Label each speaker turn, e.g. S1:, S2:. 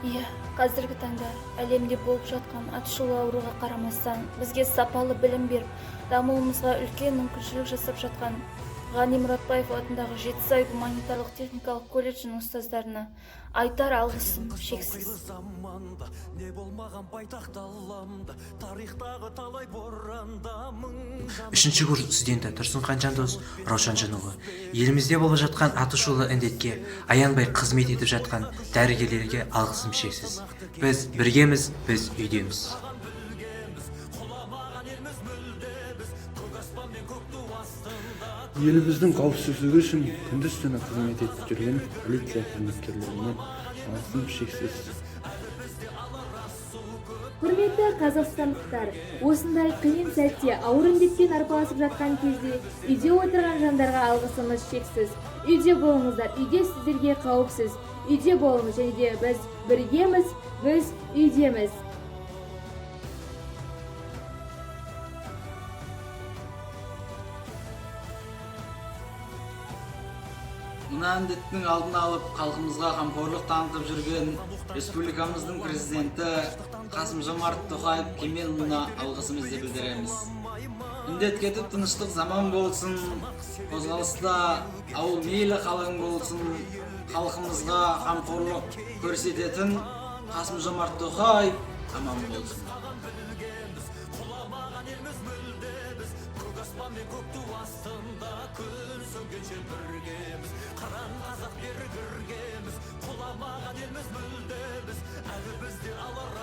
S1: Иә, қазіргі таңда әлемде болып жатқан атышулы ауруға қарамастан, бізге сапалы білім беріп, дамуымызға үлкен мүмкіншілік жасап жатқан Ғани Мұратбаев атындағы Жетісай гуманитарлық техникалық колледжінің ұстаздарына айтар алғысым шексіз.
S2: Заманда не болмаған байтақ даламда, тарихтағы талай боранда мың
S3: Үшінші курс студенті Тұрсынхан Жандос Раушанжанұлы: елімізде болып жатқан атышулы індетке аянбай қызмет етіп жатқан дәрігерлерге алғысым шексіз. Біз біргеміз, біз үйдеміз.
S4: Еліміздің қауіпсіздігі үшін күндіз-түні қызмет етіп жүрген полиция қызметкерлеріне алғысым шексіз.
S5: Құрметті қазақстандықтар, осындай қиын сәтте, ауыр індетпен арпалысып жатқан кезде үйде отырған жандарға алғысымыз шексіз. Үйде болыңыздар, үйде сіздерге қауіпсіз. Үйде болыңыз және де біз біргеміз, біз үйдеміз.
S6: Мына індеттің алдын алып, халқымызға қамқорлық танытып жүрген республикамыздың президенті Қасым Жомарт Тоқаев Кемелұлына алғысымызды білдіреміз. Індет кетіп, тыныштық заман болсын, қозғалыста ауыл мейлі қалаң болсын, халқымызға қамқорлық көрсететін Қасым Жомарт Тоқаев аман болсын.
S2: Қазақ берік іргеміз, құламаған елміз мүлде біз, әлі бізде алар